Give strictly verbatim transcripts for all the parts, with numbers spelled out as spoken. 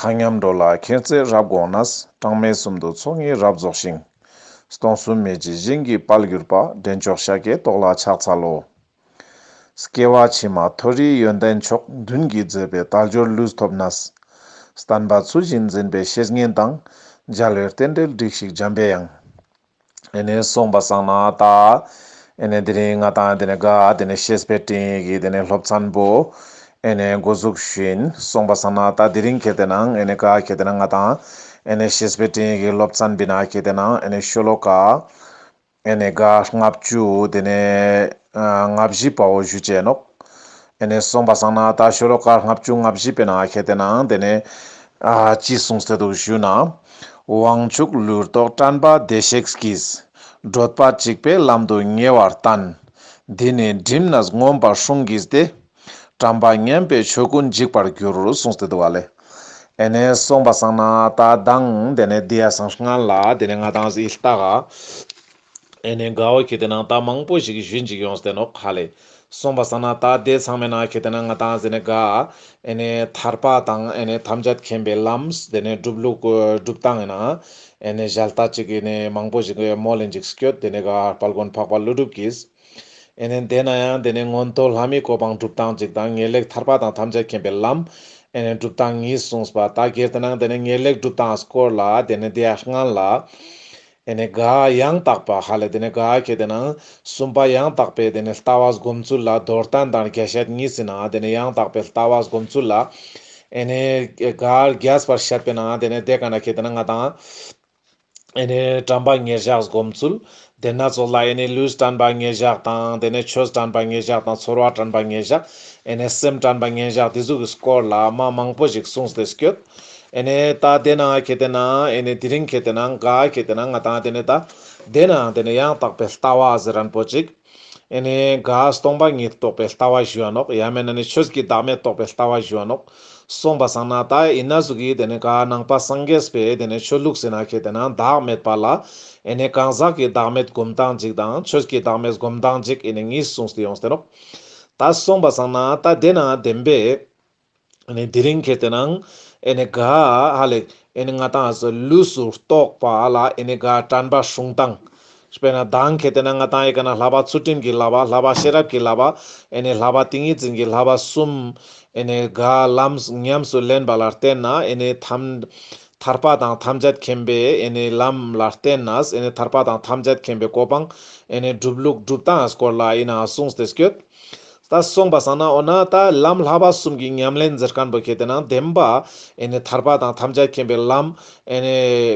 མཁའ་མཉམ་འགྲོ་ལ་མཁྱེན་བརྩེ་རབ་དགོངས་ནས། གྲངས་མེད་གསུམ་དུ་ཚོགས་གཉིས་རབ་རྫོགས་ཤིང་། སྟོང་གསུམ་མི་མཇེད་ཞིང་གི་དཔལ་གྱུར་པ། འདྲེན་མཆོག་ཤཱཀྱའི་ཏོག་ལ་ཕྱག་འཚལ་ལོ། སྐྱེ་བ་ཕྱི་མ་མཐོ་རིས་ཡོན་ཏན་མཆོག། མདུན་གྱིས་མཛད་པའི་དལ་འབྱོར་ལུས་ཐོབ་ནས། བསྟན་པ་ཚུལ་བཞིན་འཛིན་པའི་བཤེས་གཉེན་དང་། མཇལ་བའི་རྟེན་འབྲེལ་སྒྲིགས་ཤིག་འཇམ་པའི་དབྱངས། ཨེ་ནེ་སོང་པ་སང་ན་ད་ཨེ་ནེ་དེ་རིང་ང་ཏང་དེ་ནེ་ག་དེ་ནེ་བཤེས་པའི་སྤྲིངས་ཡིག་གི་དེ་ནེ་སློབ་ཚན་པོ་ཨེ་ནེ་འགོ་འཛུགས་ཞུ་ཡིན། སོང་པ་སང་ན་ད་དེ་རིང་ཁེ་ཏེ་ནང་ཨེ་ནེ་ག་ཁེ་ཏེ་ནང་ང་ཏང་ཨེ་ནེ་བཤེས་པའི་སྤྲིངས་ཡིག་གི་སློབ་ཚན་པའི་ནང་ཁེ་ཏེ་ནང་ཨེ་ནེ་ཤོ་ལོ་ཀ་ཨེ་ནེ་ག་ལྔ་བཅུ་དེ་ནེ་ལྔ་བཞི་པའོ་ཞུ་ཅེས་ནོག། ཨེ་ནེ་སོང་པ་སང་ན་ད་ཤོ་ལོ་ཀ་ལྔ་བཅུ་ང་བཞི་པའི་ནང་ཁེ་ཏེ་ནང་དེ་ནེ་ཨ་ཅི་གསུངས་ཏེ་འདུག་ཞུ་ན། དབང་ཕྱུག་ལུས་རྟོགས་དྲན་པ་བདེ་གཤེགས་ཀྱིས། བགྲོད་པ་གཅིག་པའི་ལམ་དུ་ཉེ་བར་བསྟན། འདི་ནི་བསྒྲིམས་ནས་མངོན་པར་བསྲུང་གིས་ཏེ། དྲན་པ་ཉམས་པའི་ཆོས་ཀུན་འཇིག་པར་འགྱུར། གསུངས་ཏེ་འདུག་ག་ལེ། ཨེ་ནེ་སོང་པ་སང་ན་ད་དང་དེ་ནེ་དེ་ཡ་སང་སྔན་ལ་དེ་ནེ་ང་ཏང་ཟིལ་ལྟ་ག་ཨེ་ནེ་ག་བོ་ཁེ་ཏེ་ནང་ད་མང་པོ་ཞིག་ཞུ་ཅིག་ཡོངས་ཏེ་ནོག་ཧ་ལེ། སོང་པ་སང་ན་ད་དེ་ཚང་མའི་ནང་ཁེ་ཏེ་ནང་ང་ཏང་ཟེར་ནེ་ག་ཨེ་ནེ་ཐར་པ་དང་ཨེ་ནེ་ཐམས་ཅད་མཁྱེན་པའི་ལམ་དེ་ནེ་སྒྲུབ་ལུགས་སྒྲུབ་སྟངས་ཨིན་ན་ཨེ་ནེ་ཞལ་ལྟ་ཅིག་ཨེ་ནེ་མང་པོ་ཞིག་མོལ་ལེན་ཅིག་སྐྱོད། དེ་ནེ་ག་དཔལ་མགོན་འཕགས་པ་ཀླུ་སྒྲུབ་ཀྱིས་ཨེ་ནེ་དེ་ན་ཡང་དེ་ནེ་མངོན་མཐོ་ལྷ་མིའི་གོ་འཕང་སྒྲུབ་སྟངས་ཅིག་དང་ངེས་ལེགས་ཐར་པ་དང་ཐམས་ཅད་མཁྱེན་པའི་ལམ་ཨེ་ནེ་སྒྲུབ་སྟངས་གཉིས་གསུངས་པ། ད་ཁེ་ཏེ་ནང་དེ་ནེ་ངེས་ལེགས་སྒྲུབ་སྟངས་སྐོར་ལ་དེ་ནེ་དེ་ཡ་སྔན་ལ་ཨེ་ནེ་ག་ཡང་དག་པ་ཧ་ལེ་དེ་ནེ་ག་ཁེ་ཏེ་ནང་གསུམ་པ་ཡང་དག་པའི་དེ་ནེ་ལྟ་བ་སྒོམ་ཚུལ་ལ་མདོར་བསྟན་དང་རྒྱས་བཤད་གཉིས་ཟེར་ན་དེ་ནེ་ཡང་དག་པའི་ལྟ་བ་སྒོམ་ཚུལ་ལ་ཨེ་ནེ་ག་རྒྱས་པར་བཤད་པའི་ནང་དེ་ནེ་དེ་ག་ན་ཁེ་ཏེ་ནང་ང་ཏང་ཨེ་ནེ་དྲན་པ་ཉེར་བཞག་སྒོམ་ཚུལ། དེ་ན་ཙོགས་ལ་ཨེ་ནེ་ལུས་དྲན་པ་ཉེར་བཞག་དང་དེ་ནེ་ཆོས་དྲན་པ་ཉེར་བཞག་དང་ཚོར་བ་དྲན་པ་ཉེར་བཞག་ཨེ་ནེ་སེམས་དྲན་པ་ཉེར་བཞག་དེ་ཟུག་གི་སྐོར་ལ་མ་མང་པོ་ཞིག་གསུངས་ཏེ་སྐྱོད། ཨེ་ནེ་ད་དེ་ན་ཁེ་ཏེ་ན་ཨེ་ནེ་དེ་རིང་ཁེ་ཏེ་ན་ག་ཁེ་ཏེ་ན་ང་ཏང་དེ་ནེ་ད་དེ་ན་དེ་ནེ་ཡང་དག་པའི་ལྟ་བ་ཟེར་རན་པོ་ཅིག་ཨེ་ནེ་ག་སྟོང་པ་ཉིད་རྟོགས་པའི་ལྟ་བ་ཞུ་བ་ནོག། ཡང་མེད་ན་ནི་ཆོས་ཀྱི་བདག་མེད་རྟོགས་པའི་ལྟ་བ་ཞུ་བ་ནོག། སོང་པ་སང་ན་ད་ཨིན་ན་ཟུག་གི་དེ་ནེ་ག་ནང་པ་སངས་རྒྱས་པའི་དེ་ནེ་ཆོས་ལུགས་ཟེར་ན་ཁེ་ཏེ་ན་བདག་མེད་པ་ལ་ཨེ་ནེ་གང་ཟག་གི་བདག་མེད་སྒོམ་སྟངས་ཅིག་དང་ཆོས་ཀྱི་བདག་མེད་སྒོམ་སྟངས་ཅིག་ཨེ་ནེ་གཉིས་གསུངས་ཏེ་ཡོངས་ཏེ་ནོག། ད་སོང་པ་སང་ན་ད་དེ་ན་བདེན་པའི་ཨེ་ནེ་དེ་རིང་ཁེ་ཏེ་ནང་ཨེ་ནེ་ག་ཧ་ལེ་ཨེ་ནེ་ང་ཏང་ལུས་སུ་རྟོགས་པ་ལ་ཨེ་ནེ་ག་དྲན་པ་སྲུང་སྟངས། དཔེར་ན་མདང་ཁེ་ཏེ་ན་ང་ཏང་ཨེ་ཀ་ན་བསླབ་པ་ཚུལ་ཁྲིམས་ཀྱི་བསླབ་པ་བསླབ་པ་ཤེས་རབ་ཀྱི་བསླབ་པ་ཨེ་ནེ་བསླབ་པ་ཏིང་ངེ་འཛིན་གྱི་བསླབ་པ་གསུམ་ཨེ་ནེ་ག་ལམ་ཉམས་སུ་ལེན་པ་ལ་བརྟེན་ན་ཨེ་ནེ་ཐམས་ཐར་པ་དང་ཐམས་ཅད་མཁྱེན་པའི་ཨེ་ནེ་ལམ་ལ་བརྟེན་ནས་ཨེ་ནེ་ཐར་པ་དང་ཐམས་ཅད་མཁྱེན་པའི་གོ་འཕང་ཨེ་ནེ་སྒྲུབ་ལུགས་སྒྲུབ་སྟངས་སྐོར་ལ་ཨིན་ན་གསུངས་ཏེ་སྐྱོད། ད་སོང་པ་སང་ན་འོ་ན་ད་ལམ་བསླབ་པ་གསུམ་གྱི་ཉམས་ལེན་ཟེར་མཁན་པོ་ཁེ་ཏེ་ན་བདེན་པ་ཨེ་ནེ་ཐར་པ་དང་ཐམས་ཅད་མཁྱེན་པའི་ལམ་ཨེ་ནེ་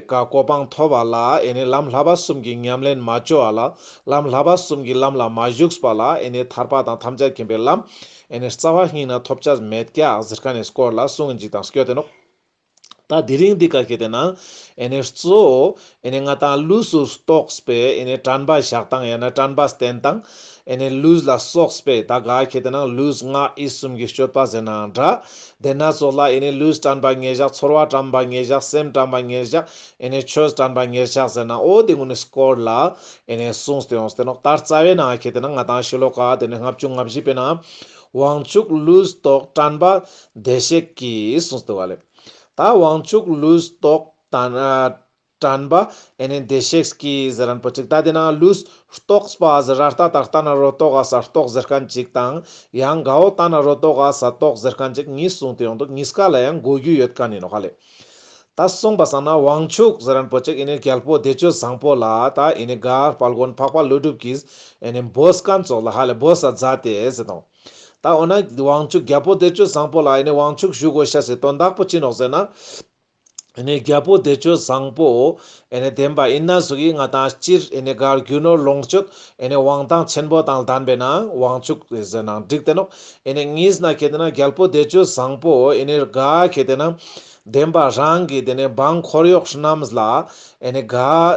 ག་གོ་འཕང་ཐོབ་པ་ལ་ཨེ་ནེ་ལམ་བསླབ་པ་གསུམ་གྱི་ཉམས་ལེན་མ་བཅོ་བ་ལ་ལམ་བསླབ་པ་གསུམ་གྱི་ལམ་ལ་མ་ཞུགས་པ་ལ་ཨེ་ནེ་ཐར་པ་དང་ཐམས་ཅད་མཁྱེན་པའི་ལམ་ཨེ་ནེ་རྩ་བ་ཉིད་ནས་ཐོབ་བྱ་མེད་ཀྱག་ཟེར་མཁན་ནི་སྐོར་ལ་གསུངས་ཅིག་དང་སྐྱོད་དེ་ནོག། ད་དེ་རིང་འདི་ཀ་ཁེ་ཏེ་ན་ཨེ་ནེ་གཙོ་བོ་ཨེ་ནེ་ང་ཏང་ལུས་སུ་རྟོགས་པའི་ཨེ་ནེ་དྲན་པ་བཞག་སྟངས་ཡང་ན་དྲན་པ་བསྟེན་སྟངས་ཨེ་ནེ་ལུས་ལ་སོགས་པའི་ད་ག་ཁེ་ཏེ་ན་ལུས་ངག་ཡིད་གསུམ་གྱི་སྤྱོད་པ་ཟེར་ནའང་འདྲ། དེ་ན་ཙོགས་ལ་ཨེ་ནེ་ལུས་དྲན་པ་ཉེར་བཞག་ཚོར་བ་དྲན་པ་ཉེར་བཞག་སེམས་དྲན་པ་ཉེར་བཞག་ཨེ་ནེ་ཆོས་དྲན་པ་ཉེར་བཞག་ཟེར་ན་འོ་དེ་ཀུན་ནི་སྐོར་ལ་ཨེ་ནེ་གསུངས་ཏེ་ཡོངས་ཏེ་ནོག། ད་རྩ་བའི་ནང་ཁེ་ཏེ་ན་ང་ཏང་ཤོ་ལོ་ཀ་དེ་ནེ་ལྔ་བཅུ་ང་བཞི་པའི་ནང་དབང་ཕྱུག་ལུས་རྟོགས་དྲན་པ་བདེ་གཤེགས་ཀྱིས་གསུངས་ཏེ་བ་ལེ། ད་དབང་ཕྱུག་ལུས་རྟོགས་དྲན་ཨ་དྲན་པ་ཨེ་ནེ་བདེ་གཤེགས་ཀྱིས་ཟེར་མཁན་པོ་ཅིག་ད་དེ་ན་ལུས་རྟོགས་པ་ཟེར་ར་ལྟ་ད་ལྟ་ན་རོ་ཏོག་ག་ས་རྟོགས་ཟེར་མཁན་ཅིག་དང་ཡང་ག་འོ་ལྟ་ན་རོ་ཏོག་ག་ས་རྟོགས་ཟེར་མཁན་ཅིག་གཉིས་གསུངས་ཏེ་ཡོང་འདུག། གཉིས་ཀ་ལ་ཡང་གོ་རྒྱུ་ཡོད་མཁན་ཡིན་ནོག་ཧ་ལེ། ད་སོང་པ་སང་ན་དབང་ཕྱུག་ཟེར་མཁན་པོ་ཅིག་ཨེ་ནེ་རྒྱལ་པོ་བདེ་སྤྱོད་བཟང་པོ་ལ་ད་ཨེ་ནེ་ག་དཔལ་མགོན་འཕགས་པ་ཀླུ་སྒྲུབ་ཀྱིས་ཨེ་ནེ་འབོས་མཁན་ཙོགས་ལ་ཧ་ལེ་འབོས་ས་མཛད་དེ་ཟེར་དང་། ད་འོ་ན་དབང་ཕྱུག་རྒྱལ་པོ་བདེ་སྤྱོད་བཟང་པོ་ལ་ཨེ་ནེ་དབང་ཕྱུག་ཞུ་དགོས་ཤེས་སི་དོན་དག་པོ་ཅི་ནོག་ཟེར་ན། ཨེ་ནེ་རྒྱལ་པོ་བདེ་སྤྱོད་བཟང་པོ་ཨེ་ནེ་བདེན་པ་ཨིན་ན་ཟུག་གི་ང་ཏང་སྤྱིར་ཨེ་ནེ་ག་རྒྱུ་ནོར་ལོངས་སྤྱོད་ཨེ་ནེ་དབང་ཐང་ཆེན་པོ་དང་ལྡན་པས་ན་དབང་ཕྱུག་ཟེར་ནའང་འགྲིག་སྟེ་ནོག། ཨེ་ནེ་གཉིས་ན་ཁེ་ཏེ་ན་རྒྱལ་པོ་བདེ་སྤྱོད་བཟང་པོ་ཨེ་ནེ་ག་ཁེ་ཏེ་ན་བདེན་པ་རང་གི་དེ་ནེ་འབངས་འཁོར་གཡོག་རྣམས་ལ་ཨེ་ནེ་ག་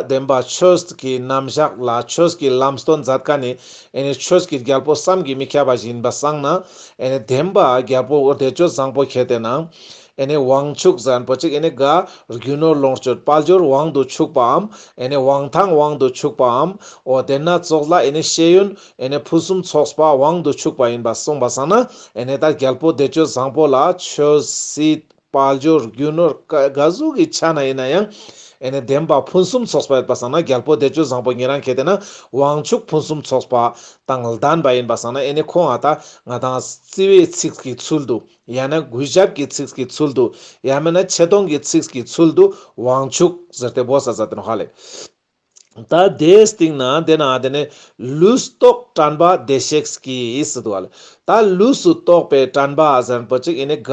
བདེན་པ་ཆོས་ཀྱི་རྣམ་གཞག་ལ་ཆོས་ཀྱི་ལམ་སྟོན་མཛད་མཁན་ནི་ཨེ་ནེ་ཆོས་ཀྱི་རྒྱལ་པོ་བསམ་གྱིས་མི་ཁྱབ་པ་ཞིག་ཡིན་པ་སང་ན་ཨེ་ནེ་བདེན་པ་རྒྱལ་པོ་བདེ་སྤྱོད་བཟང་པོ་ཁེ་ཏེ་ན། ཨེ་ནེ་དབང་ཕྱུག་ཟེར་མཁན་པོ་ཅིག་ཨེ་ནེ་ག་རྒྱུ་ནོར་ལོངས་སྤྱོད་དཔལ་འབྱོར་དབང་དུ་ཕྱུག་པའམ་ཨེ་ནེ་དབང་ཐང་དབང་དུ་ཕྱུག་པའམ་འོ་དེ་ན་ཙོགས་ལ་ཨེ་ནེ་ཤེས་ཡོན་ཨེ་ནེ་ཕུན་སུམ་ཚོགས་པ་དབང་དུ་ཕྱུག་པ་ཡིན་པ་སོང་པ་སང་ན་ཨེ་ནེ་ད་རྒྱལ་པོ་བདེ་སྤྱོད་བཟང་པོ་ལ་ཆོས་སྲིད་ དཔལ་འབྱོར་རྒྱུ་ནོར་ག་ག་ཟུག་གི་ཆ་ན་ཡིན་ན་ཡང་ཨེ་ནི་བདེན་པ་ཕུན་སུམ་ཚོགས་པ་ཡོད་པ་སང་ན། རྒྱལ་པོ་བདེ་སྤྱོད་བཟང་པོ་ཉེ་རང་ཁེ་ཏེ་ན་དབང་ཕྱུག་ཕུན་སུམ་ཚོགས་པ་དང་ལྡན་པ་ཡིན་པ་སང་ན། ཨེ་ནི་ཁོང་ང་ད་ང་དང་བརྩི་བའི་ཚིག་གི་ཚུལ་དུ། ཡང་ན་གུས་ཞབས་ཀྱི་ཚིག་གི་ཚུལ་དུ། ཡང་མིན་ན་ཆེ་མཐོང་གི་ཚིག་གི་ཚུལ་དུ་དབང་ཕྱུག་ཟེར་ཏེ་བོ་ས་ས་ཏེ་ནོག་ཧ་ལེ། ད་དེའི་སྟེང་ན་དེ་ན་དེ་ནས་ལུས་རྟོགས་དྲན་པ་བདེ་གཤེགས་ཀྱིས་ཟེར་འདུག་ཧ་ལེ། ད་ལུས་སུ་རྟོགས་པའི་དྲན་པ་ཟེར་པོ་ཅིག་ཨེ་ནི་ག་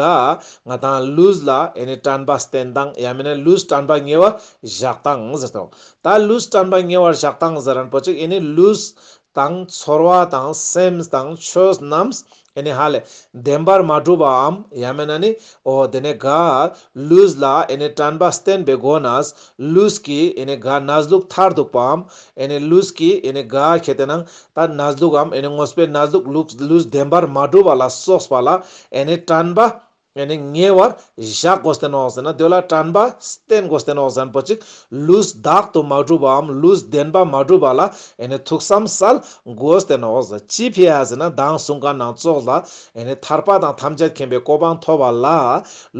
ང་དང་ལུས་ལ་ཨེ་ནི་དྲན་པ་བསྟེན་སྟངས། ཡང་མིན་ན་ལུས་དྲན་པ་ཉེ་བར་བཞག་སྟངས་ཟེར་ཏེ། ད་ལུས་དྲན་པ་ཉེ་བར་བཞག་སྟངས་ཟེར་པོ་ཅིག་ཨེ་ནི་ལུས་དང་ཚོར་བ་དང་སེམས་དང་ཆོས་རྣམས་ཨེ་ནི་ཧ་ལེ་བདེན་པར་མ་གྲུབ་པའམ། ཡང་མིན་ན་ནི་འོ་དེ་ནས་ག་ལུས་ལ་ཨེ་ནི་དྲན་པ་བསྟེན་པའི་སྒོ་ནས་ལུས་ཀྱི་ཨེ་ནི་ག་གནས་ལུགས་མཐར་ཐུག་པའམ། ཨེ་ནི་ལུས་ཀྱི་ཨེ་ནི་ག་ཁེ་ཏེ་ན་ད་གནས་ལུགས་འམ། ཨེ་ནི་དངོས་པོའི་གནས་ལུགས་ལུས་ལུས་བདེན་པར་མ་གྲུབ་པ་ལ་སོགས་པ་ལ་ཨེ་ནི་དྲན་པ་ཨེ་ནི་ཉེ་བར་བཞག་དགོས་ཏེ་ནོག་ཟེར་ན། དེ་ལ་དྲན་པ་བསྟེན་དགོས་ཏེ་ནོག་ཟེར་པོ་ཅིག་ལུས་བདག་ཏུ་མ་གྲུབ་པའམ། ལུས་བདེན་པ་མ་གྲུབ་པ་ལ་ཨེ་ནི་ཐུགས་བསམ་གསལ་དགོས་ཏེ་ནོག་ཟེར། ཅི་ཕི་ཡ་ཟེར་ན་མདང་གསུངས་མཁན་ནང་ཙོགས་ལ་ཨེ་ནི་ཐར་པ་དང་ཐམས་ཅད་མཁྱེན་པའི་གོ་འཕང་ཐོབ་པ་ལ་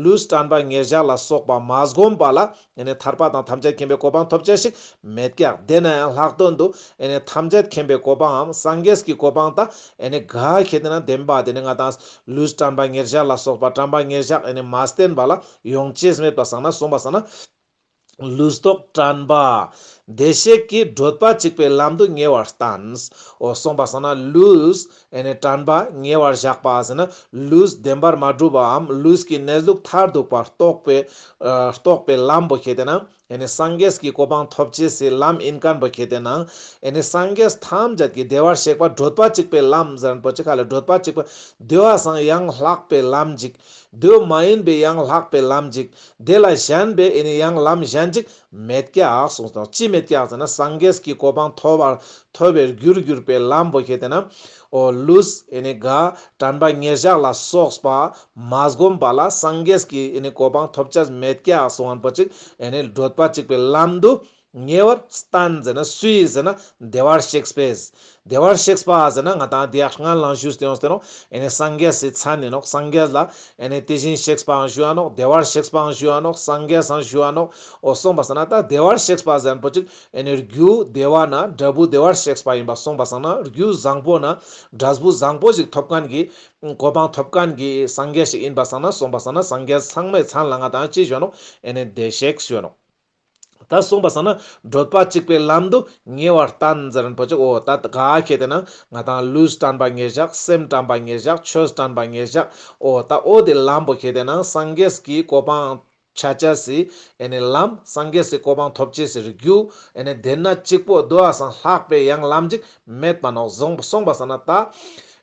ལུས་དྲན་པ་ཉེར་བཞག་ལ་སོགས་པ་མ་བསྒོམས་པ་ལ་ཨེ་ནི་ཐར་པ་དང་ཐམས་ཅད་མཁྱེན་པའི་གོ་འཕང་ཐོབ་ཅེས་ཤིག་མེད་ཀྱག། དེ་ན་ཡང་ལྷག་དོན་དུ་ཨེ་ནི་ཐམས་ཅད་མཁྱེན་པའི་གོ་འཕང་འམ་སངས་རྒྱས་ཀྱི་གོ་འཕང་ད་ཨེ་ནི་ག་ཁེ་ཏེ་ན་བདེན་པ་དེ་ནི་ང་དང་ལུས་དྲན་པ་ཉེར་བཞག་ལ་སོགས་པ་དྲན་པ་ཉེར་བཞག་ཨེ་ནི་མ་བསྟེན་པ་ལ་ཡོང་ཅེས་མེད་པ་སང་ན། གསུངས་པ་སང་ན་ལུས་རྟོགས་དྲན་པ་བདེ་གཤེགས་ཀྱིས་བགྲོད་པ་གཅིག་པའི་ལམ་དུ་ཉེ་བར་བསྟན། འོ་གསུངས་པ་སང་ན་ལུས་ཨེ་ནི་དྲན་པ་ཉེ་བར་བཞག་པ་ཟེར་ན་ལུས་བདེན་པར་མ་གྲུབ་པའམ། ལུས་ཀྱི་གནས་ལུགས་མཐར་ཐུག་པ་རྟོགས་པའི་ཨ་རྟོགས་པའི་ལམ་པོ་ཁེ་ཏེ་ན་ཨེ་ནི་སངས་རྒྱས་ཀྱི་གོ་འཕང་ཐོབ་ཅེས་སི་ལམ་ཨིན་མཁན་པོ་ཁེ་ཏེ་ན་ཨེ་ནི་སངས་རྒྱས་ཐམས་ཅད་ཀྱི་བདེ་བར་གཤེགས་པ་བགྲོད་པ་གཅིག་པའི་ལམ་ཟེར་པོ་ཅིག་ཧ་ལེ། བགྲོད་པ་གཅིག་པ་དེ་བ་སང་ཡང་ལྷག་པའི་ལམ་ཅིག། དེ་བ་མ་ཡིན་པའི་ཡང་ལྷག་པའི་ལམ་ཅིག། དེ་ལ་གཞན་པའི་ཨེ་ནི་ཡང་ལམ་གཞན་ཅིག་མེད་ཀྱག་གསུངས་སོ། ཅི་མེད་ཀྱག་ཟེར་ན་སངས་རྒྱས་ཀྱི་གོ་འཕང་ཐོབ་པར་ཐོབ་པའི་རྒྱུར་གྱུར་པའི་ལམ་པོ་ཁེ་ཏེ་ན་འོ་ལུས་ཨེ་ནི་ག་དྲན་པ་ཉེར་བཞག་ལ་སོགས་པ་མ་བསྒོམས་པ་ལ་སངས་རྒྱས་ཀྱི་ཨེ་ནི་གོ་འཕང་ཐོབ་ཅེས་མེད་ཀྱག་གསུངས་པོ་ཅིག་ཨེ་ནི་བགྲོད་པ་གཅིག་པའི་ལམ་དུ་ཉེ་བར་བསྟན་ཟེར་ན་སུའི་ཟེར་ན་བདེ་བར་གཤེགས་པས། བདེ་བར་གཤེགས་པ་ཟེར་ན་ང་དང་དེ་ཡང་སྔན་ལ་ཞུས་ཏེ་ཡོངས་ཏེ་ནོག། ཨེ་ནི་སངས་རྒྱས་སི་མཚན་ཨིན་ནོག། སངས་རྒྱས་ལ་ཨེ་ནི་དེ་བཞིན་གཤེགས་པའང་ཞུའ་ནོག། བདེ་བར་གཤེགས་པའང་ཞུའ་ནོག། སངས་རྒྱས་སང་ཞུའ་ནོག། འོ་གསུངས་པ་སང་ན་ད་བདེ་བར་གཤེགས་པ་ཟེར་པོ་ཅིག་ཨེ་ནི་རྒྱུ་བདེ་བ་ན་འབྲས་བུ་བདེ་བར་གཤེགས་པ་ཨིན་པ་གསུངས་པ་སང་ན་རྒྱུ་བཟང་པོ་ན་འབྲས་བུ་བཟང་པོ་ཞིག་ཐོབ་མཁན་གྱི་གོ་འཕང་ཐོབ་མཁན་གྱི་སངས་རྒྱས་ཤིག་ཨིན་པ་སང་ན་གསུངས་པ་སང་ན་སངས་རྒྱས་ཚང་མའི་མཚན་ལ་ང་དང་ཅི་ཞུའ་ནོག། ཨེ་ནི་བདེ་གཤེགས་ཞུའ་ནོག། ད་གསུངས་པ་སང་ན་བགྲོད་པ་གཅིག་པའི་ལམ་དུ་ཉེ་བར་བསྟན་ཟེར་པོ་ཅིག། འོ་ད་ག་ཁེ་ཏེ་ན་ང་དང་ལུས་དྲན་པ་ཉེར་བཞག། སེམས་དྲན་པ་ཉེར་བཞག། ཆོས་དྲན་པ་ཉེར་བཞག། འོ་ད་འོ་དེ་ལམ་པོ་ཁེ་ཏེ་ན་སངས་རྒྱས་ཀྱི་གོ་འཕང་ཆ་ཅེས་སི་ཨེ་ནི་ལམ། སངས་རྒྱས་སི་གོ་འཕང་ཐོབ་ཅེས་སི་རྒྱུ་ཨེ་ནི་དེ་ན་གཅིག་པོ་དེ་བ་སང་ལྷག་པའི་ཡང་ལམ་ཅིག་མེད་པ་ནོག། གསུངས་པ་སང་ན་ད་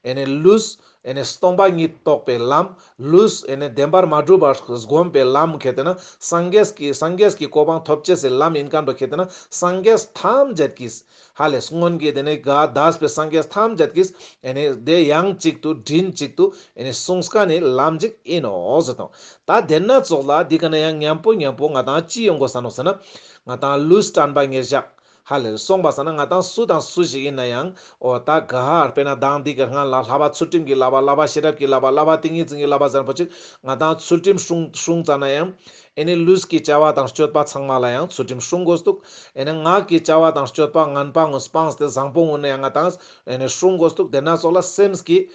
ཨེ་ནི་ལུས་ཨེ་ནི་སྟོང་པ་ཉིད་རྟོགས་པའི་ལམ། ལུས་ཨེ་ནི་བདེན་པར་མ་གྲུབ་པར་བསྒོམས་པའི་ལམ་ཁེ་ཏེ་ན་སངས་རྒྱས་ཀྱི་སངས་རྒྱས་ཀྱི་གོ་འཕང་ཐོབ་ཅེས་སི་ལམ་ཨིན་མཁན་པོ་ཁེ་ཏེ་ན་སངས་རྒྱས་ཐམས་ཅད་ཀྱིས་ཧ་ལེ་སྔོན་གྱི་དེ་ནི་ག་འདས་པའི་སངས་རྒྱས་ཐམས་ཅད་ཀྱིས་ཨེ་ནི་དེ་ཡང་གཅིག་ཏུ་མགྲིན་གཅིག་ཏུ་ཨེ་ནི་གསུངས་མཁན་ནི་ལམ་ཅིག་ཨིན་ནོག་ཟེར་དང་། ད་དེ་ན་ཙོགས་ལ་འདི་ཀ་ན་ཡང་མཉམ་པོ་མཉམ་པོ་ང་དང་ཅི་ཡོང་དགོས་ས་ནོག་ཟེར་ན་ང་དང་ལུས་དྲན་པ་ཉེར་བཞག། ཧ་ལེ་གསུངས་པ་སང་ན་ང་དང་སུ་དང་སུ་ཞིག་ཨིན་ན་ཡང་འོ་ད་ག་ཧར་དཔེར་ན་མདང་འདི་གི་སྔན་ལ་བསླབ་པ་ཚུལ་ཁྲིམས་ཀྱི་བསླབ་པ། བསླབ་པ་ཤེས་རབ་ཀྱི་བསླབ་པ། བསླབ་པ་ཏིང་ངེ་འཛིན་གྱི་བསླབ་པ་ཟེར་པོ་ཅིག་ང་དང་ཚུལ་ཁྲིམས་སྲུང་སྲུང་ཙ་ན་ཡང་ཨེ་ནི་ལུས་ཀྱི་བྱ་བ་དང་སྤྱོད་པ་ཚང་མ་ལ་ཡང་ཚུལ་ཁྲིམས་སྲུང་དགོས་འདུག། ཨེ་ནི་ངག་གི་བྱ་བ་དང་སྤྱོད་པ་ངན་པ་ངོ་སྤངས་ཏེ་བཟང་པོ་ངོ་ནས་ཡང་ང་དང་ཨེ་ནི་སྲུང་དགོས་འདུག། དེ་ན་ཙོགས་ལ་སེམས་ཀྱི་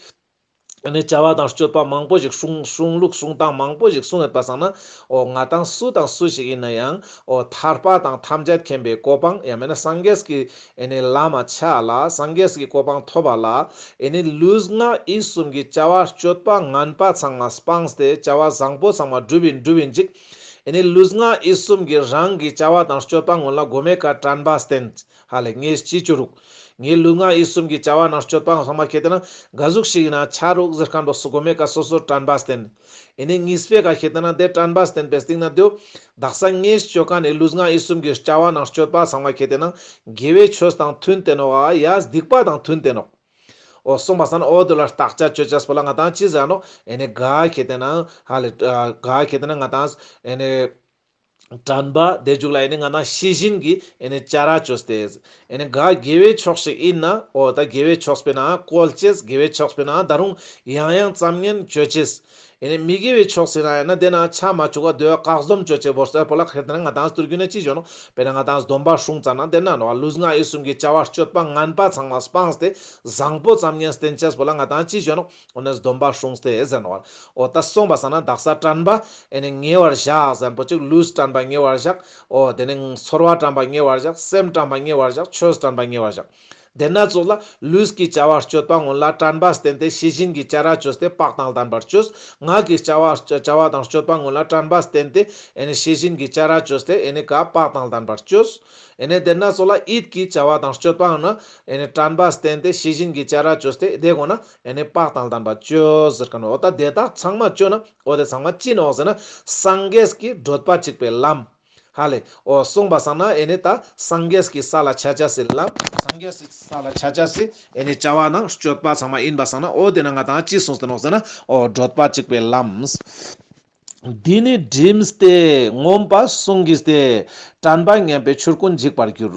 ཨ་ནི་བྱ་བ་དང་སྤྱོད་པ་མང་པོ་ཞིག་སྲུང་སྲུང་ལུགས་སྲུང་སྟངས་མང་པོ་ཞིག་གསུངས་ཡོད་པ་སང་ན། འོ་ང་དང་སུ་དང་སུ་ཞིག་ཡིན་ན་ཡང་འོ་ཐར་པ་དང་ཐམས་ཅད་མཁྱེན་པའི་གོ་འཕང་ཡང་མེད་ན་སངས་རྒྱས་ཀྱི་ཨ་ནི་ལམ་མ་ཆ་ལ་སངས་རྒྱས་ཀྱི་གོ་འཕང་ཐོབ་པ་ལ་ཨ་ནི་ལུས་ངག་ཡིད་གསུམ་གྱི་བྱ་བ་སྤྱོད་པ་ངན་པ་ཚང་མ་སྤངས་ཏེ་བྱ་བ་བཟང་པོ་ཚང་མ་སྒྲུབ་ཡིན་སྒྲུབ་ཡིན་ཅིག། ཨ་ནི་ལུས་ངག་ཡིད་གསུམ་གྱི་རང་གི་བྱ་བ་དང་སྤྱོད་པ་ངོ་ལ་མགོ་མའི་ཀ་དྲན་པ་བསྟེན། ཧ་ལེ་ངས་ཅི་བཅོ་རུག། ངའི་ལུས་ངག་ཡིད་གསུམ་གྱི་བྱ་བ་ནང་སྤྱོད་པ་ཚང་མ་ཁེ་ཏེ་ན་ག་ཟུག་ཞིག་ཡིན་ན་ཆ་རུག་ཟེར་མཁན་པོ་སུ་གོ་མེ་ཀ་སོ་སོར་དྲན་པ་བསྟེན། ཨེ་ནི་གཉིས་པའི་ཀ་ཁེ་ཏེ་ན་དེ་དྲན་པ་བསྟེན་པའི་སྟེང་ན་དེའོ་དག་ས་ངས་སྤྱོད་མཁན་ནི་ལུས་ངག་ཡིད་གསུམ་གྱི་བྱ་བ་ནང་སྤྱོད་པ་ཚང་མ་ཁེ་ཏེ་ན་དགེ་བའི་ཆོས་དང་མཐུན་ཏེ་ནོག་ཨ་ཡ་སྡིག་པ་དང་མཐུན་ཏེ་ནོག། འོ་གསུངས་པ་སང་ན་འོ་དེ་ལ་བརྟག་དཔྱད་བཅོ་ཅེས་པོ་ལ་ང་དང་ཅི་ཟེར་ནོག། ཨེ་ནི་ག་ཁེ་ཏེ་ན་ཧ་ལེ་ག་ཁེ་ཏེ་ན་ང་དང་ཨེ་ནི། དྲན་པ་དེ་མཇུག་ལ་ཨེ་ནི་ང་དང་ཤེས་བཞིན་གྱི་ཨེ་ནི་བྱ་ར་བཅོས་ཏེ། ཨེ་ནི་ག་དགེ་བའི་ཕྱོགས་ཤིག་ཡིན་ན་འོ་ད་དགེ་བའི་ཕྱོགས་པའི་ནང་བཀོལ་ཅེས། དགེ་བའི་ཕྱོགས་པའི་ནང་ད་རུང་ཡང་ཡང་ཙམ་ངན་བཅོ་ཅེས། ཨེ་ནི་མི་དགེ་བའི་ཕྱོགས་ཟེར་ན་ཡང་ན་དེ་ན་ཆ་མ་བཅུག་ག་དེ་བ་བཀག་སྡོམ་བཅོ་ཅེས་བོར་སྟེ་པོ་ལ་ཁེ་དེ་ན་ང་དང་སྟུར་རྒྱུ་ན་ཅི་བྱོ་ནོག་དཔེར་ན་ང་དང་སྡོམ་པ་སྲུང་ཙ་ན་དེ་ན་ནོག་ལུས་ངག་ཡིད་གསུམ་གྱི་བྱ་བ་སྤྱོད་པ་ངན་པ་ཚང་མ་སྤངས་ཏེ་བཟང་པོ་ཙམ་ཉན་བསྟེན་ཅེས་པོ་ལ་ང་དང་ཅི་བྱོ་ནོག་འོ་ན་སྡོམ་པ་སྲུངས་ཏེ་ཟེར་ནོག་འོ་ད་སོང་པ་སང་ན་དག་ས་དྲན་པ་ཨེ་ནི་ཉེ་བར་བཞག་ཟེར་པོ་ཅིག་ལུས་དྲན་པ་ཉེ་བར་བཞག་འོ་དེ་ནི་ཚོར་བ་དྲན་པ་ཉེ་བར་བཞག་སེམས་དྲན་པ་ཉེ་བར་བཞག་ཆོས་དྲན་པ་ཉེ་བར་བཞག་དེ་ན་ཙོགས་ལ་ལུས་ཀྱི་བྱ་བ་སྤྱོད་པ་སྔོན་ལ་དྲན་པ་བསྟེན་ཏེ་ཤེས་བཞིན་གྱི་བྱ་ར་བཅོས་ཏེ་བག་དང་ལྡན་པར་བཅོས། ངག་གི་བྱ་བ་བྱ་བ་དང་སྤྱོད་པ་སྔོན་ལ་དྲན་པ་བསྟེན་ཏེ་ཨེ་ནི་ཤེས་བཞིན་གྱི་བྱ་ར་བཅོས་ཏེ་ཨེ་ནི་ག་བག་དང་ལྡན་པར་བཅོས། ཨེ་ནི་དེ་ན་ཙོགས་ལ་ཡིད་ཀྱི་བྱ་བ་དང་སྤྱོད་པ་སྔོན་ལ་ཨེ་ནི་དྲན་པ་བསྟེན་ཏེ་ཤེས་བཞིན་གྱི་བྱ་ར་བཅོས་ཏེ་དེ་གོ་ན་ཨེ་ནི་བག་དང་ལྡན་པར་བཅོས་ཟེར་ཁན་འོ་ད་དེ་དག་ཚང་མ་བཅོས་ན་འོ་དེ་ཚང་མ་ཅི་ནོག་ཟེར་ན་སངས་རྒྱས་ཀྱི་བགྲོད་པ་གཅིག་པའི་ལམ། ཧ་ལེ། འོ་སོང་པ་སང་ན་ཨེ་ནི་ད་སངས་རྒྱས་ཀྱི་ས་ལ་ཆ་ཅེས་སི་ལམ། སངས་རྒྱས་ཀྱི་ས་ལ་ཆ་ཅེས་སི་ཨེ་ནི་བྱ་བ་དང་སྤྱོད་པ་ཚང་མ་ཡིན་པ་སང་ན་འོ་དེ་ན་ང་དང་ཅི་གསུངས་ཏེ་ནོག་ཟེར་ན་འོ་བགྲོད་པ་གཅིག་པའི་ལམ། འདི་ནི་བསྒྲིམས་ཏེ་མངོན་པར་བསྲུང་གིས་ཏེ། དྲན་པ་ཉམས་པའི་ཆོས་ཀུན་འཇིག་པར་འགྱུར།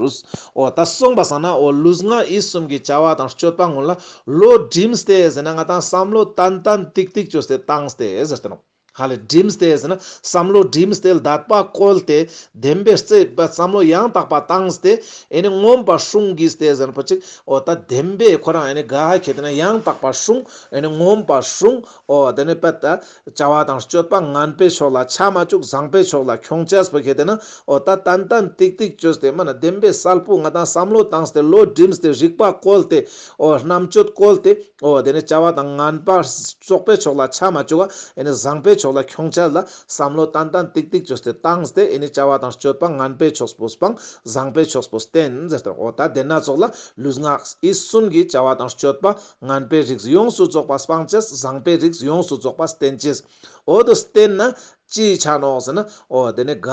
འོ་ད་སོང་པ་སང་ན་འོ་ལུས་ངག་ཡིད་གསུམ་གྱི་བྱ་བ་དང་སྤྱོད་པ་སྔོན་ལ་བློ་བསྒྲིམས་ཏེ་ཟེར་ན་ང་དང་བསམ་བློ་ཏན་ཏན་ཏིག་ཏིག་བཅོས་ཏེ་བཏང་སྟེ་ཟེར་ཏེ་ནོག་ཧ་ལེ་བསྒྲིམས་ཏེ་ཟེར་ན་བསམ་བློ་བསྒྲིམས་ཏེ་དད་པ་བཀོལ་ཏེ་བདེན་པའི་རྩེ་བ་བསམ་བློ་ཡང་དག་པ་བཏང་སྟེ་ཨེ་ནི་མངོན་པར་བསྲུང་གིས་ཏེ་ཟེར་ན་པོ་ཅིག་འོ་ད་བདེན་པའི་ཁོ་རང་ཨེ་ནི་ག་ཧ་ཁེ་དེ་ན་ཡང་དག་པ་བསྲུང་ཨེ་ནི་མངོན་པར་བསྲུང་འོ་དེ་ནི་པད་ད་བྱ་བ་དང་སྤྱོད་པ་ངན་པའི་ཕྱོགས་ལ་ཆ་མ་བཅུག་བཟང་པའི་ཕྱོགས་ལ་ཁྱོང་ཅེས་པོ་ཁེ་དེ་ན་འོ་ད་ཏན་ཏན་ཏིག་ཏིག་བཅོས་ཏེ་མ་ན་བདེན་པའི་གསལ་པོ་ང་དང་བསམ་བློ་བཏང་སྟེ་བློ་བསྒྲིམས་ཏེ་རིག་པ་བཀོལ་ཏེ་འོ་རྣམ་དཔྱོད་བཀོལ་ཏེ། འོ་དེ་ནི་བྱ་བ་དང་ངན་པ་བཙོག་པའི་ཕྱོགས་ལ་ཆ་མ་བཅུག་ག་ཨེ་ནི་བཟང་པའི་ཕྱོགས་ལ་ཁྱོང་ཅེས་ལ་བསམ་བློ་ཏན་ཏན་ཏིག་ཏིག་བཅོས་ཏེ་བཏང་སྟེ་ཨེ་ནི་བྱ་བ་དང་སྤྱོད་པ་ངན་པའི་ཕྱོགས་པོ་སྤང་བཟང་པའི་ཕྱོགས་པོ་བསྟེན་ཟེར་ཏེ་འོ་ད་དེ་ན་ཙོགས་ལ་ལུས་ངག་ཡིད་གསུམ་གྱི་བྱ་བ་དང་སྤྱོད་པ་ངན་པའི་རིགས་ཡོངས་སུ་རྫོགས་པ་སྤང་ཅེས་བཟང་པའི་རིགས་ཡོངས་སུ་རྫོགས་པ་བསྟེན་ཅེས། འོ་དོ་བསྟེན་ན་ཅི་ཆ་ནོག་ཟེར་ན་འོ་དེ་ནི་ག་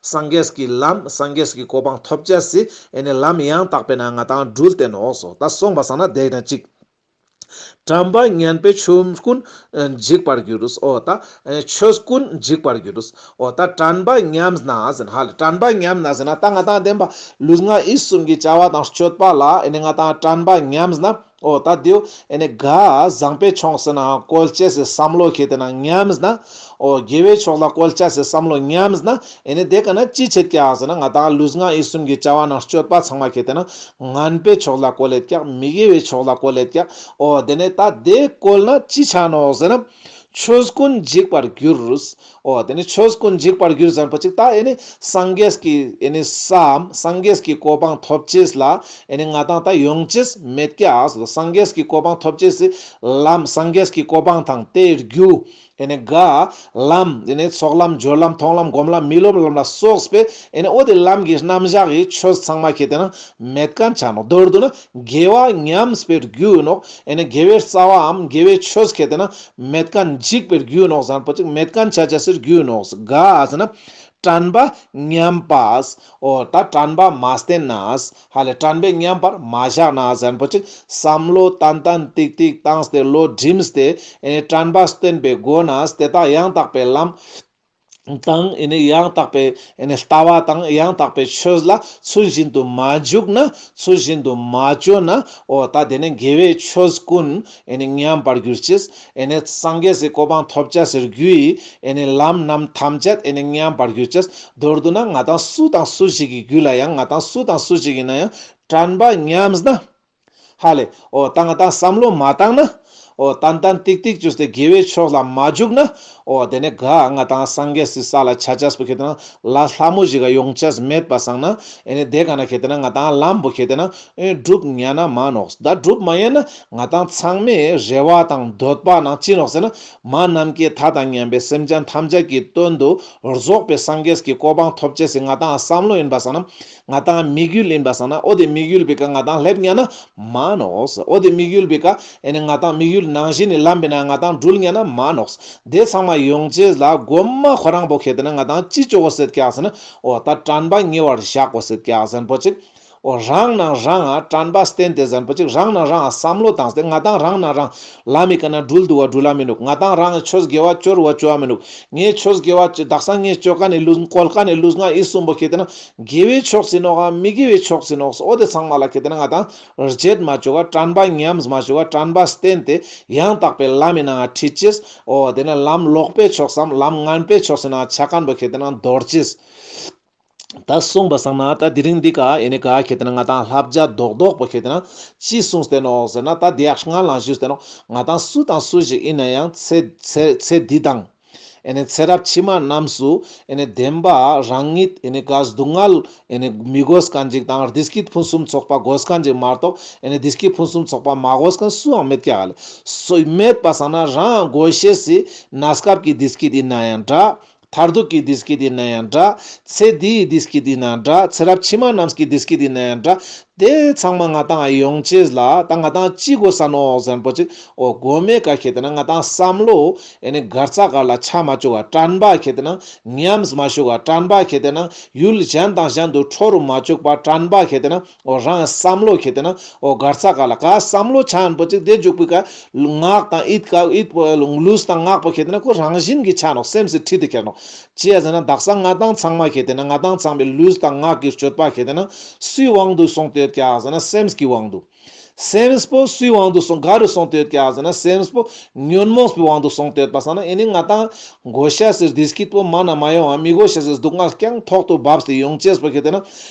སངས་རྒྱས་ཀྱི་ལམ་སངས་རྒྱས་ཀྱི་གོ་འཕང་ཐོབ་ཅེས་སི་ཨེ་ནི་ལམ་ཡང་དག་པའི་ནང་ང་དང་འགྲུལ་ཏེ་ནོག་སོ། ད་སོང་པ་སང་ན་དེ་ན་གཅིག་དྲན་པ་ཉམས་པའི་ཆོས་ཀུན་འཇིག་པར་འགྱུར། འོ་ད་ཆོས་ཀུན་འཇིག་པར་འགྱུར། འོ་ད་དྲན་པ་ཉམས་ན་ཟེར་ཧ་ལེ་དྲན་པ་ཉམས་ན་ཟེར་ན་ད་ང་དང་བདེན་པ་ལུས་ངག་ཡིད་གསུམ་གྱི་བྱ་བ་དང་སྤྱོད་པ་ལ་ཨེ་ནི་ང་དང་དྲན་པ་ཉམས་ན་འོ་ད་དེའོ་ཨེ་ནི་ག་བཟང་པོའི་ཕྱོགས་སུ་ན་བཀོལ་ཅེས་སི་བསམ་བློ་ཁེ་དེ་ན་ཉམས་ན་འོ་དགེ་བའི་ཕྱོགས་ལ་བཀོལ་ཅེས་སི་བསམ་བློ་ཉམས་ན་ཨེ་ནི་དེ་ཀ་ན་ཅི་ཆད་ཀྱག་ཟེར་ན་ང་དང་ལུས་ངག་ཡིད་གསུམ་གྱི་བྱ་བ་ནང་སྤྱོད་པ་ཚང་མ་ཁེ་དེ་ན་ངན་པའི་ཕྱོགས་ལ་བཀོལ་ལེད་ཀྱག་མི་དགེ་བའི་ཕྱོགས་ལ་བཀོལ་ལེད་ཀྱག་འོ་དེ་ནི་ད་དེ་བཀོལ་ན་ཅི་ཆ་ནོག་ཟེར་ན་ཆོས་ཀུན་འཇིག་པར་འགྱུར། འོ་དེ་ནི་ཆོས་ཀུན་འཇིག་པར་འགྱུར་ཟེར་པོ་ཅིག་ད་ཨེ་ནི་སངས་རྒྱས་ཀྱི་ཨེ་ནི་སའམ་སངས་རྒྱས་ཀྱི་གོ་འཕང་ཐོབ་ཅེས་ལ་ཨེ་ནི་ང་དང་ད་ཡོང་ཅེས་མེད་ཀྱག་སངས་རྒྱས་ཀྱི་གོ་འཕང་ཐོབ་ཅེས་སི་ལམ་སངས་རྒྱས་ཀྱི་གོ་འཕང་དང་དེའི་རྒྱུ་ཨེ་ནི་ག་ལམ་ཨེ་ནི་ཚོགས་ལམ་སྦྱོར་ལམ་མཐོང་ལམ་སྒོམ་ལམ་མི་སློབ་ལམ་ལ་སོགས་པའི་ཨེ་ནི་འོ་དེ་ལམ་གྱི་རྣམ་གཞག་གི་ཆོས་ཚང་མ་ཁེ་དེ་ན་མེད་མཁན་ཆ་ནོག་མདོར་བསྡུ་ན་དགེ་བ་ཉམས་པའི་རྒྱུ་ནོག་ཨེ་ནི་དགེ་བའི་རྩ་བའམ་དགེ་བའི་ཆོས་ཁེ་དེ་ན་མེད་མཁན་འཇིག་པའི་རྒྱུ་ནོག་ཟེར་པོ་ཅིག་མེད་མཁན་ཆ་ཅེས་སི་རྒྱུ་ནོག་ག་ཟེར་ན་དྲན་པ་ཉམས་པ། འོ་ད་དྲན་པ་མ་བསྟེན་ན་ཧ་ལེ་དྲན་པ་ཉམས་པར་མ་བཞག་ན་ཟེར་པོ་ཅིག་བསམ་བློ་ཏན་ཏན་ཏིག་ཏིག་བཏང་སྟེ་བློ་བསྒྲིམས་ཏེ་ཨེ་ནི་དྲན་པ་བསྟེན་པའི་སྒོ་ནས་དེ་དག་ཡང་དག་པའི་ལམ་དང་ཨེ་ནི་ཡང་དག་པའི་ཨེ་ནི་ལྟ་བ་དང་ཡང་དག་པའི་ཆོས་ལ་ཚུལ་བཞིན་དུ་མ་འཇུག་ན་ཚུལ་བཞིན་དུ་མ་བཅོས་ན་འོ་ད་དེ་ནི་དགེ་བའི་ཆོས་ཀུན་ཨེ་ནི་ཉམས་པར་འགྱུར་ཅེས་ཨེ་ནི་སངས་རྒྱས་སི་གོ་འཕང་ཐོབ་ཅེས་སི་རྒྱུ་ཡི་ཨེ་ནི་ལམ་རྣམས་ཐམས་ཅད་ཨེ་ནི་ཉམས་པར་འགྱུར་ཅེས། མདོར་བསྡུ་ན་ང་དང་སུ་དང་སུ་ཞིག་གི་རྒྱུད་ལ་ཡང་ང་དང་སུ་དང་སུ་ཞིག་ཡིན་ན་ཡང་དྲན་པ་ཉམས་ན་ཧ་ལེ་འོ་ད་ང་དང་བསམ་བློ་མ་བཏང་ན་འོ་ཏན་ཏན་ཏིག་ཏིག་བཅོས་ཏེ་དགེ་བའི་ཕྱོགས་ལ་མ་འཇུག་ན་འོ་དེ་ནི་ག་ང་དང་སངས་རྒྱས་སི་ས་ལ་ཆ་ཅེས་པོ་ཁེ་དེ་ན་ལ་ལྷ་མོ་ཞིག་ག་ཡོང་ཅེས་མེད་པ་སང་ན་ཨེ་ནི་དེ་ག་ན་ཁེ་དེ་ན་ང་དང་ལམ་པོ་ཁེ་དེ་ན་ཨེ་སྒྲུབ་ཉན་ན་མ་ནོག་ད་སྒྲུབ་མ་ཉན་ན་ང་དང་ཚང་མའི་རེ་བ་དང་འདོད་པ་ནང་ཅི་ནོག་ཟེར་ན་མ་ནམ་མཁའི་མཐའ་དང་མཉམ་པའི་སེམས་ཅན་ཐམས་ཅད་ཀྱི་དོན་དུ་རྫོགས་པའི་སངས་རྒྱས་ཀྱི་གོ་འཕང་ཐོབ་ཅེས་སི་ང་དང་བསམ་བློ་ཡིན་པ་སང་ན་ང་དང་དམིགས་ཡུལ་ཡིན་པ་སང་ན་འོ་དེ་དམིགས་ཡུལ་པོའི་ཀ་ང་དང་སླེབས་ཉན་ན་མ་ནོག་འོ་དེ་དམིགས་ཡུལ་པོའི་ཀ་ཨེ་ནི་ང་དང་དམིགས་ཡུལ་ནང་བཞིན་ནི་ལམ་པོའི་ནང་ང་དང་འགྲུལ་ཉན་ན་མ་ནོག་དེ་ཚང་མ་ཡོང་ཅེས་ལ་གོ་མ་ཁོ་རང་པོ་ཁེ་དེ་ན་ང་དང་ཅི་བཅོ་དགོས་ཟེར་ཀྱག་ཟེར་ན་འོ་ད་དྲན་པ་ཉེ་བར་བཞག་དགོས་ཟེར་ཀྱག་ཟེར་པོ་ཅིག་འོ་རང་ནང་རང་ང་དྲན་པ་བསྟེན་ཏེ་ཟེར་ཁན་པོ་ཅིག་རང་ནང་རང་ང་བསམ་བློ་བཏང་སྟེ་ང་ཏང་རང་ནང་རང་ལམ་མི་ཀ་ན་འགྲུལ་འདུག་བ་འགྲུལ་ལ་མི་ནུག་ང་ཏང་རང་ཆོས་དགེ་བ་ཅོ་བ་ཅོ་བ་མི་ནུག་ངའི་ཆོས་དགེ་བ་ཅོ་དག་ས་ངའི་ཅོ་ཀ་ནས་ལུས་བཀོལ་ཀ་ནས་ལུས་ངག་ཡིད་གསུམ་པོ་ཁེ་ཏེ་ན་དགེ་བའི་ཕྱོགས་ཟིན་ནོག་ག་མི་དགེ་བའི་ཕྱོགས་ཟིན་ནོག་འོ་དེ་ཚང་མ་ལ་ཁེ་ཏེ་ན་ང་ཏང་རྗེད་མ་ཅུག་ག་དྲན་པ་ཉམས་མ་ཅུག་ག་དྲན་པ་བསྟེན་ཏེ་ཡང་དག་པའི་ལམ་མི་ནང་ང་ཁྲིད་ཅེས། འོ་དེ་ན་ལམ་ལོག་པའི་ཕྱོགས་སམ་ལམ་ངན་པའི་ཕྱོགས་ཟིན་ན་ཆ་ཁན་པོ་ཁེ་ཏེ་ན་དོར་ཅེས། ད་གསུངས་པ་སང་ན་ད་དེ་རིང་འདི་ཀ་ཨེ་ནི་ཀ་ཁེ་ཏེ་ན་ང་ཏང་བསླབ་བྱ་རྡོག་རྡོག་པོ་ཁེ་ཏེ་ན་ཅི་གསུངས་ཏེ་ནོག་ཟེར་ན་ད་དེ་ཡག་སྔ་ལང་ཞུས་ཏེ་ནོག་ང་ཏང་སུ་དང་སུ་ཞིག་ཨིན་ན་ཡང་ཚེ་ཚེ་ཚེ་འདི་དང་ཨེ་ནི་ཚེ་རབས་ཕྱི་མ་རྣམས་སུ་ཨེ་ནི་བདེན་པ་རང་ཉིད་ཨེ་ནི་ག་སྡུག་བསྔལ་ཨེ་ནི་མི་དགོས་ཁན་ཅིག་དང་བདེ་སྐྱིད་ཕུན་སུམ་ཚོགས་པ་དགོས་ཁན་ཅིག་མ་གཏོགས་ཨེ་ནི་བདེ་སྐྱིད་ཕུན་སུམ་ཚོགས་པ་མ་དགོས་ཁན་སུའང་མེད་ཀྱག་ལེ། སུ་མེད་པ་སང་ན་རང་དགོས་ཤེས་སི་གནས་སྐབས་ཀྱི་བདེ་སྐྱིད་ཨིན་ན་ཡང་འདྲ། མཐར་ཐུག་གི་བདེ་སྐྱིད་ཡིན་ན་ཡང་འདྲ། ཚེ་འདིའི་བདེ་སྐྱིད་ཡིན་ན་འདྲ། ཚེ་རབས་ཕྱི་མ་རྣམས་ཀྱི་བདེ་སྐྱིད་ཡིན་ན་ཡང་འདྲ། དེ་ཚང་མ་ང་ཏང་ཡོང་ཅེས་ལ་ད་ང་ཏང་ཅི་དགོས་ས་ནོག་ཟེར་ན་པོ་ཅིག་འོ་གོ་མེ་ཀ་ཁེ་ཏེ་ན་ང་ཏང་བསམ་བློ་ཨེ་ནི་གར་ཙ་གར་ལ་ཆ་མ་བཅུག་ག་དྲན་པ་ཁེ་ཏེ་ན་ཉམས་མ་བཅུག་ག་དྲན་པ་ཁེ་ཏེ་ན་ཡུལ་གཞན་དང་གཞན་དུ་འཕྲོ་རུ་མ་བཅུག་པ་དྲན་པ་ཁེ་ཏེ་ན་འོ་རང་བསམ་བློ་ཁེ་ཏེ་ན་འོ་གར་ཙ་གར་ལ་ག་བསམ་བློ་ཆ་ཡིན་པོ་ཅིག་དེ་འཇུག་པའི་ཀ་ངག་དང་ཡིད་ཀ་ཡིད་པོ་ལུས་དང་ངག་པོ་ཁེ་ཏེ་ན་ཁོ་རང་བཞིན་གྱི་ཆ་ནོག་སེམས་སི་ཁྲིད་དེ་ཁྱེར་ནོག་ཅི་ཡ་ཟེར་ན་དག་ས་ང་ཏང་ཚང་མ་ཁེ་ཏེ་ན་ང་ཏང་ཚང་མའི་ལུས་དང་ངག་གི་སྤྱོད་པ་ཁེ་ཏེ་ན་སུའི་དབང་དུ་སོང་སྟེ་ཡོད་ཀྱག་ཟེར་ན་སེམས་ཀྱི་དབང་དུ། སེམས་པོ་སུའི་དབང་དུ་སོང་ག་རུ་སོང་སྟེ་ཡོད་ཀྱག་ཟེར་ན་སེམས་པོ་ཉོན་མོངས་པའི་དབང་དུ་སོང་སྟེ་ཡོད་པ་སང་ན་ཨེ་ནི་ང་ཏང་དགོས་ཤེས་སི་བདེ་སྐྱིད་པོ་མ་ན་མ་ཡོང་བ་མི་དགོས་ཤེས་སི་སྡུག་བསྔལ་རྐྱང་ཐོག་ཏུ་བབས་ཏེ་ཡོང་ཅེས་པོ་ཁེ་ཏེ་ན་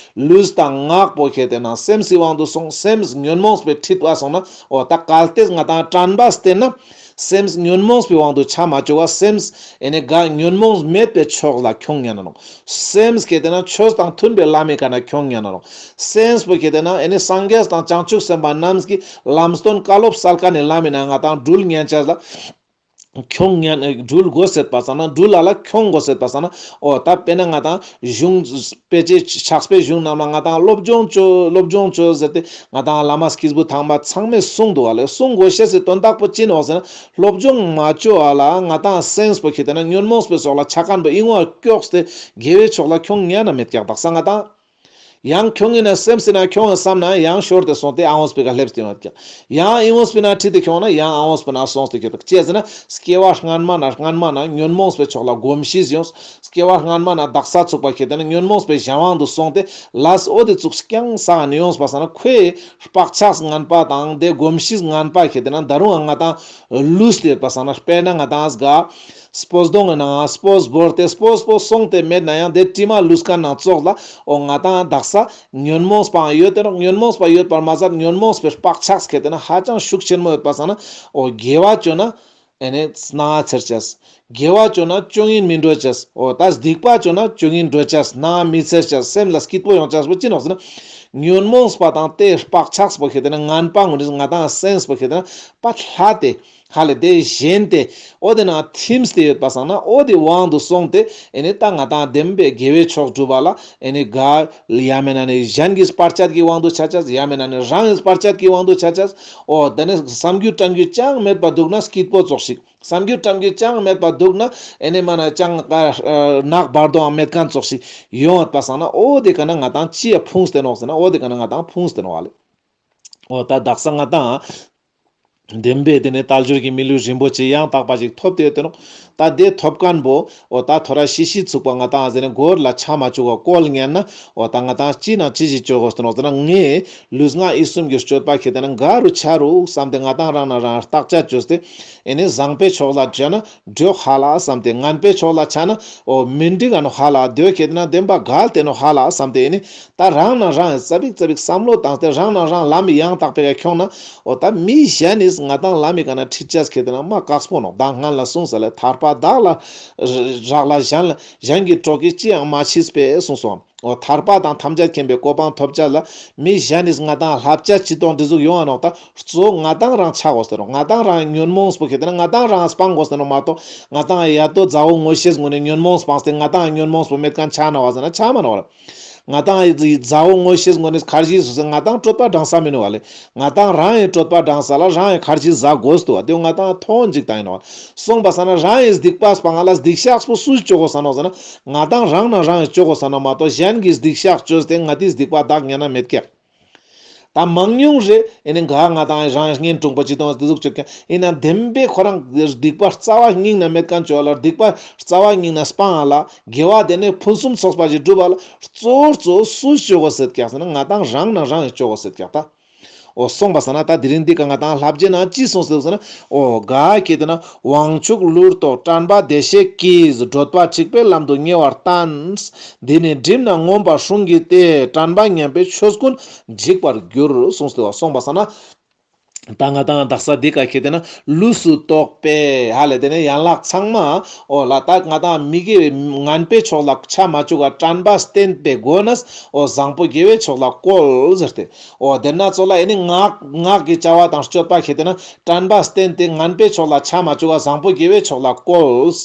ལུས་དང་ངག་པོ་ཁེ་ཏེ་ན་སེམས་སི་དབང་དུ་སོང་སེམས་ཉོན་མོངས་པའི་ཁྲིད་པ་སོང་ན་འོ་ད་གལ་ཏེ་ང་ཏང་དྲན་པ་བསྟེན་ན། སེམས་ཉོན་མོངས་པའི་དབང་དུ་ཆ་མ་བཅུག་པ་སེམས་ཨེ་ནི་ག་ཉོན་མོངས་མེད་པའི་ཕྱོགས་ལ་ཁྱོང་ཉན་ན་ནོག་སེམས་ཁེ་ཏེ་ན་ཆོས་དང་མཐུན་པའི་ལམ་མི་ཀ་ན་ཁྱོང་ཉན་ན་ནོག་སེམས་པོ་ཁེ་ཏེ་ན་ཨེ་ནི་སངས་རྒྱས་དང་བྱང་ཆུབ་སེམས་དཔའ་རྣམས་ཀྱི་ལམ་སྟོན་བཀའ་སློབ་སལ་ཀ་ནི་ལམ་མི་ན་ང་ཏང་འགྲུལ་ཉན་ཅེས་ལ་ཁྱོང་ཉན་འགྲུལ་དགོས་ཟེར་པ་སང་ན་འགྲུལ་ལ་ལ་ཁྱོང་དགོས་ཟེར་པ་སང་ན་འོ་ད་དཔེར་ན་ང་ཏང་གཞུང་དཔེ་ཆའི་ཕྱག་དཔེ་གཞུང་རྣམས་ལ་ང་ཏང་སློབ་སྦྱོང་ཅོ་སློབ་སྦྱོང་ཅོ་ཟེར་ཏེ་ང་ཏང་བླ་མ་སྐྱེས་བུ་དམ་པ་ཚང་མས་གསུངས་འདུག་བ་ལེ། གསུང་དགོས་ཤེས་སི་དོན་དག་པོ་ཅི་ནོག་ཟེར་ན་སློབ་སྦྱོང་མ་ཅོ་བ་ལ་ང་ཏང་སེམས་པོ་ཁེ་ཏེ་ན་ཉོན་མོངས་པའི་ཕྱོགས་ལ་ཆ་ཁན་པོ་ཨིན་བ་ཀྱོགས་ཏེ་དགེ་བའི་ཕྱོགས་ལ་ཁྱོང་ཉན་ན་མེད་ཀྱག་དག་ས་ང་ཏང་ཡང་ཁྱོང་ཨིན་ན་སེམས་སི་ན་ཁྱོང་ཨིན་བསམ་ན་ཡང་ཤོར་ཏེ་སོང་སྟེ་ཨ་འོངས་པའི་ཀ་སླེབས་ཏེ་ཡོང་ཀྱག་ཡང་ཨི་འོངས་པའི་ན་ཁྲིད་དེ་ཁྱོང་ན་ཡང་ཨ་འོངས་པའི་ན་སོང་སྟེ་ཁྱོང་ཀྱག་ཅི་ཟེར་ན་སྐྱེ་བ་སྔན་མ་ན་སྔན་མ་ན་ཉོན་མོངས་པའི་ཕྱོགས་ལ་གོམས་གཤིས་ཡོངས། སྐྱེ་བ་སྔན་མ་ན་དག་ས་ཚུགས་པ་ཁེ་ཏེ་ན་ཉོན་མོངས་པའི་གཞན་དབང་དུ་སོང་སྟེ་ལས་འོ་དེ་ཚུགས་རྐྱང་ས་ནི་ཡོངས་པ་སང་ན་ཁོའི་བག་ཆགས་ངན་པ་དང་དེ་གོམས་གཤིས་ངན་པ་ཁེ་ཏེ་ན་ད་རུང་ང་ཏང་ལུས་ཏེ་ཡོད་པ་སང་ན་དཔེར་ན་ང་ཏང་ག་སྤོས་སྡོང་གི་ནང་སྤོས་བོར་ཏེ་སྤོས་པོ་སོང་སྟེ་མེད་ན་ཡང་དེ་དྲི་མ་ལུས་ཁན་ནང་ཙོགས་ལ་འོ་ང་ཏང་དག་ས་ཉོན་མོངས་པའང་ཡོད་དེ་ནོག་ཉོན་མོངས་པ་ཡོད་པར་མ་ཟད་ཉོན་མོངས་པའི་བག་ཆགས་ཁེ་ཏེ་ན་ཧ་ཅང་ཤུགས་ཆེན་མོ་ཡོད་པ་སང་ན་འོ་དགེ་བ་ཅོ་ན་ཨེ་ནི་སྣང་བ་འཚེར་ཅེས། དགེ་བ་ཅོ་ན་ཅོ་ཨིན་མི་འགྲོ་ཅེས། འོ་ད་སྡིག་པ་ཅོ་ན་ཅོ་ཨིན་འགྲོ་ཅེས། སྣང་བ་མི་འཚེར་ཅེས། སེམས་ལ་སྐྱིད་པོ་ཡོང་ཅེས་པོ་ཅི་ནོག་ཟེར་ན། ཉོན་མོངས་པ་དང་དེ་བག་ཆགས་པོ་ཁེ་ཏེ་ན་ངན་པ་ངོ་ནི་ང་ཏང་སེམས་པོ་ཁེ་ཏེ་ན་པ་ལྷ་སྟེ་ཧ་ལེ་དེ་ཞེན་ཏེ་འོ་དེ་ན་ཐིམ་སྟེ་ཡོད་པ་སང་ན་འོ་དེ་དབང་དུ་སོང་སྟེ་ཨེ་ནི་ད་ང་ཏང་བདེན་པའི་དགེ་བའི་ཕྱོགས་སྒྲུབ་པ་ལ་ཨེ་ནི་ག་ཡ་མེད་ན་ནི་གཞན་གྱི་བར་ཆད་ཀྱི་དབང་དུ་ཆ་ཅེས། ཡ་མེད་ན་ནི་རང་གི་བར་ཆད་ཀྱི་དབང་དུ་ཆ་ཅེས། འོ་དེ་ནི་བསམ་རྒྱུ་དྲན་རྒྱུ་ཅང་མེད་པ་འདུག་ན་སྐྱིད་པོ་ཙོགས་ཤིག་བསམ་རྒྱུ་དྲན་རྒྱུ་ཅང་མེད་པ་འདུག་ན་ཨེ་ནི་མ་ན་ཅང་ནག་བར་དོའང་མེད་ཁན་ཙོགས་ཤིག་ཡོང་ཡོད་པ་སང་ན་འོ་དེ་ཀ་ན་ང་ཏང་ཅི་ཡ་ཕུངས་ཏེ་ནོག་ཟེར་ན་འོ་དེ་ཀ་ན་ང་ཏང་ཕུངས་ཏེ་ནོག་བ་ལེ། འོ་ད་དག་ས་ང་ཏང་བདེན་པའི་དེ་ནི་དལ་འབྱོར་གྱི་མི་ལུས་རིན་པོ་ཆེ་ཡང་དག་པ་ཞིག་ཐོབ་སྟེ་ཡོད་དེ་ནོག་ད་དེ་ཐོབ་ཁན་པོ་འོ་ད་ཐོ་རེ་ཤི་ཤི་ཚུགས་པ་ང་ཏང་ཟེར་ནས་གོར་ལ་ཆ་མ་བཅུག་ག་བཀོལ་ཉན་ན་འོ་ད་ང་ཏང་ཅི་ན་ཅི་ཞིག་ཅོ་དགོས་ཏེ་ནོག་ཟེར་ན་ངའི་ལུས་ངག་ཡིད་གསུམ་གྱི་སྤྱོད་པ་ཁེ་ཏེ་ན་ག་རུ་ཆ་རུག་བསམ་སྟེ་ང་ཏང་རང་ན་རང་བརྟག་དཔྱད་བཅོས་ཏེ་ཨེ་ནི་བཟང་པའི་ཕྱོགས་ལ་བཅོས་ན་འགྲོ་ཧ་ལ་བསམ་སྟེ་ངན་པའི་ཕྱོགས་ལ་ཆ་ན་འོ་མི་འགྲིག་ག་ནོག་ཧ་ལ་དེ་ཁེ་ཏེ་ན་བདེན་པ་གལ་ཏེ་ནོག་ཧ་ལ་བསམ་སྟེ་ཨེ་ནི་ད་རང་ན་རང་ཙ་པིག་ཙ་པིག་བསམ་བློ་བཏང་སྟེ་རང་ན་རང་ལམ་ཡང་དག་པའི་ཁྱོང་ན་འོ་ད་མི་གཞན་ནི་ང་ཏང་ལམ་མི་ཀ་ན་ཁྲིད་ཅེས་ཁེ་ཏེ་ན་མ་དཀགས་པོ་ནོག་ད་སྔན་ལ་གསུངས་ས་ལེ་ཐར་པ་བདག་ལ་རག་ལས་གཞན་ལ་གཞན་གྱི་གྲོགས་ཀྱིས་ཅི་ཡང་མ་མཆིས་པས་གསུངས་སོ། འོ་ཐར་པ་དང་ཐམས་ཅད་མཁྱེན་པའི་གོ་འཕང་ཐོབ་ཅེས་ལ་མི་གཞན་ནི་ང་ཏང་བསླབ་བྱ་ཅི་གཏོང་འདི་ཟུག་ཡོང་ང་ནོག་ད་གཙོ་བོ་ང་ཏང་རང་ཆ་དགོས་ཟེར་རོ། ང་ཏང་རང་ཉོན་མོངས་པོ་ཁེ་ཏེ་ན་ང་ཏང་རང་སྤང་དགོས་ཟེར་རོ་མ་གཏོགས་ང་ཏང་ཡ་དོ་མཛའ་བོ་ངོ་ཤེས་ངོ་ནས་ཉོན་མོངས་སྤངས་ཏེ་ང་ཏང་ཉོན་མོངས་པོ་མེད་ཁན་ཆ་ན་བ་ཟེར་ན་ཆ་མ་ནོག་བ་ལེ། ང་ཏང་མཛའ་བོ་ངོ་ཤེས་ངོ་ནས་ཁར་ཇི་བཟོ་ཟེར་ང་ཏང་གྲོད་པ་འགྲངས་ས་མི་ནོག་བ་ལེ། ང་ཏང་རང་ཡི་གྲོད་པ་འགྲངས་ས་ལ་རང་ཡི་ཁར་ཇི་ཟ་དགོས་ཏོ་བ་དེ་ང་ཏང་མཐོང་འཇིག་ཏང་ཡིན་ནོག་བ་ལེ། སོང་པ་ས་ན་རང་ཡི་སྡིག་པ་སྤང་ང་ལ་སྡིག་བཤགས་པོ་སུས་ཅོ་དགོས་ས་ནོག་ཟེར་ན་ང་ཏང་རང་ན་རང་ཡི་ཅོ་དགོས་ས་ནོག་མ་གཏོགས་གཞན་གྱི་སྡིག་བཤགས་ཅོས་ཏེ་ང་ཏིའི་སྡིག་པ་དག་ཉན་ན་མེད་ཀྱག་ད་མང་ཉུང་རེ་ཨེ་ནི་ག་ང་དང་རང་གཉེན་དྲུང་པ་ཅི་དང་དེ་ཟུག་ཅོ་ཁན་ཡིན་ན་བདེན་པའི་ཁོ་རང་སྡིག་པ་རྩ་བ་ཉིད་ནས་མེད་ཁན་ཅོ་ལ། སྡིག་པ་རྩ་བ་ཉིད་ནས་སྤང་ལ། དགེ་བ་དེ་ནས་ཕུན་སུམ་ཚོགས་པ་ཞིག་སྒྲུབ་པ་ལ་གཙོ་བོ་གཙོ་བོ་སུས་ཅོ་དགོས་ཟེར་ཀྱག་ཟེར་ན་ང་དང་རང་ནང་རང་ཡིན་ཅོ་དགོས་ཟེར་ཀྱག་ད། འོ་སོང་པ་སང་ན་ད་དེ་རིང་འདི་ཀ་ང་དང་བསླབ་བྱའི་ནང་ཅི་གསུངས་ཟེར་ཟེར་ན། འོ་ག་ཁེ་ཏེ་ན་དབང་ཕྱུག་ལུས་རྟོགས་དྲན་པ་བདེ་གཤེགས་ཀྱིས། བགྲོད་པ་འཇིགས་པའི་ལམ་དུ་ཉེ་བར་བསྟན། འདི་ནི་འགྲིམ་ན་ངོམས་པ་སྲུང་གི་སྟེ། དྲན་པ་ཉམས་པའི་ཆོས་ཀུན་འཇིག་པར་འགྱུར། གསུངས་ཏེ་བ། སོང་པ་སང་ན། ད་ང་དང་དག་ས་འདི་ཀ་ཁེ་ཏེ་ན་ལུས་སུ་རྟོགས་པའི་ཧ་ལས་དེ་ནས་ཡན་ལག་ཚང་མ། འོ་ལ་ད་ང་དང་མི་དགེ་བའི་ངན་པའི་ཕྱོགས་ལ་ཆ་མ་བཅུག་ག་དྲན་པ་བསྟེན་པའི་སྒོ་ནས། འོ་བཟང་པོ་དགེ་བའི་ཕྱོགས་ལ་བཀོལ་ཟེར་ཏེ། འོ་དེ་ན་ཚོ་ལ་ཨེ་ནི་ངག་ངག་གི་བྱ་བ་དང་སྤྱོད་པ་ཁེ་ཏེ་ན་དྲན་པ་བསྟེན་ཏེ་ངན་པའི་ཕྱོགས་ལ་ཆ་མ་བཅུག་ག་བཟང་པོ་དགེ་བའི་ཕྱོགས་ལ་བཀོལ།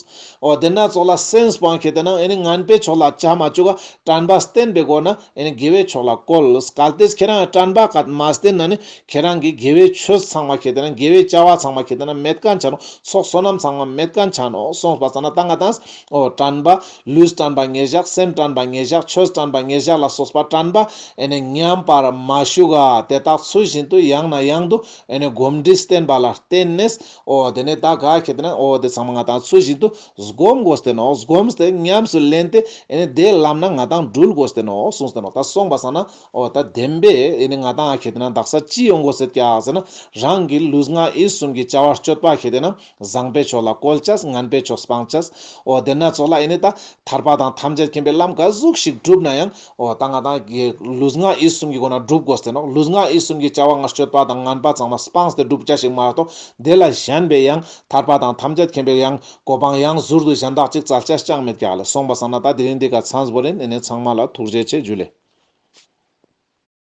འོ་དེ་ན་ཚོ་ལ་སེམས་སྤང་ཁེ་ཏེ་ན་ཨེ་ནི་ངན་པའི་ཕྱོགས་ལ་ཆ་མ་བཅུག་ག་དྲན་པ་བསྟེན་པའི་སྒོ་ནས་ཨེ་ནི་དགེ་བའི་ཕྱོགས་ལ་བཀོལ། གལ་ཏེ་ཁྱེད་རང་དྲན་པ་ག་མ་བསྟེན་ན་ནི་ཁྱེད་རང་གི་དགེ་བའི་ཆོས་ཚང་མ་ཁེ་ཏེ་ན་དགེ་བའི་བྱ་བ་ཚང་མ་ཁེ་ཏེ་ན་མེད་ཁན་ཆ་ནོག། ཚོགས་བསོད་ནམས་ཚང་མ་མེད་ཁན་ཆ་ནོག། སོང་པ་སང་ན་ད་ང་དང་འོ་དྲན་པ་ལུས་དྲན་པ་ཉེར་བཞག། སེམས་དྲན་པ་ཉེར་བཞག། ཆོས་དྲན་པ་ཉེར་བཞག་ལ་སོགས་པ་དྲན་པ་ཨེ་ནི་ཉམས་པར་མ་བཅུག་ག་དེ་དག་ཚུལ་བཞིན་དུ་ཡང་ནས་ཡང་དུ་ཨེ་ནི་གོམས་འདྲིས་བསྟེན་པ་ལ་བརྟེན་ནས། འོ་དེ་ནས་ད་ག་ཁེ་ཏེ་ན་འོ་དེ་ཚང་མ་ང་དང་ཚུལ་བཞིན་དུ་སྒོམ་དགོས་ཏེ་ནོག། སྒོམས་ཏེ་ཉམས་སུ་ལེན་ཏེ་ཨེ་ནི་དེ་ལམ་ན་ང་དང་འགྲུལ་དགོས་ཏེ་ནོག་གསུངས་ཏེ་ནོག། ད་སོང་པ་སང་ན་འོ་ད་བདེན་པའི་ཨེ་ནི་ང་དང་ཁེ་ཏེ་ན་དག་ས་ཅི་ཡོང་དགོས་ཟེར་ཀྱག་ཟེར་ན། རང་གི་ལུས་ངག་ཡིད་གསུམ་གྱི་བྱ་བ་སྤྱོད་པ་ཁེ་ཏེ་ན་བཟང་པའི་ཕྱོགས་ལ་བཀོལ་ཅེས། ངན་པའི་ཕྱོགས་སྤང་ཅེས། འོ་དེ་ན་ཚོ་ལ་ཨེ་ནི་ད་ཐར་པ་དང་ཐམས་ཅད་མཁྱེན་པའི་ལམ་ག་ཟུག་ཞིག་བསྒྲུབ་ན་ཡང་། འོ་ད་ང་དང་གི་ལུས་ངག་ཡིད་གསུམ་གྱི་སྒོ་ནས་བསྒྲུབ་དགོས་ཏེ་ནོག། ལུས་ངག་ཡིད་གསུམ་གྱི་བྱ་བ་ང་སྤྱོད་པ་དང་ངན་པ་ཚང་མ་སྤངས་ཏེ་བསྒྲུབ་ཅེས་ཤིག་མ་གཏོགས། དེ་ལ་གཞན་པའི་ཡང་ཐར་པ་དང་ཐམས་ཅད་མཁྱེན་པའི་ཡང་གོ་འཕང་ཡང་ཟུར་དུ་གཞན་དག་ཅིག་བཙལ་ཅེས་ཅང་མེད་ཀྱག་ལེ། སོང་པ་སང་ན་ད་དེ་རིང་འདི་ཀ་མཚམས་བོར་ཡིན། ཨེ་ནི་ཚང་མ་ལ་ཐུགས་རྗེ་ཆེ། ཇུ་ལེ།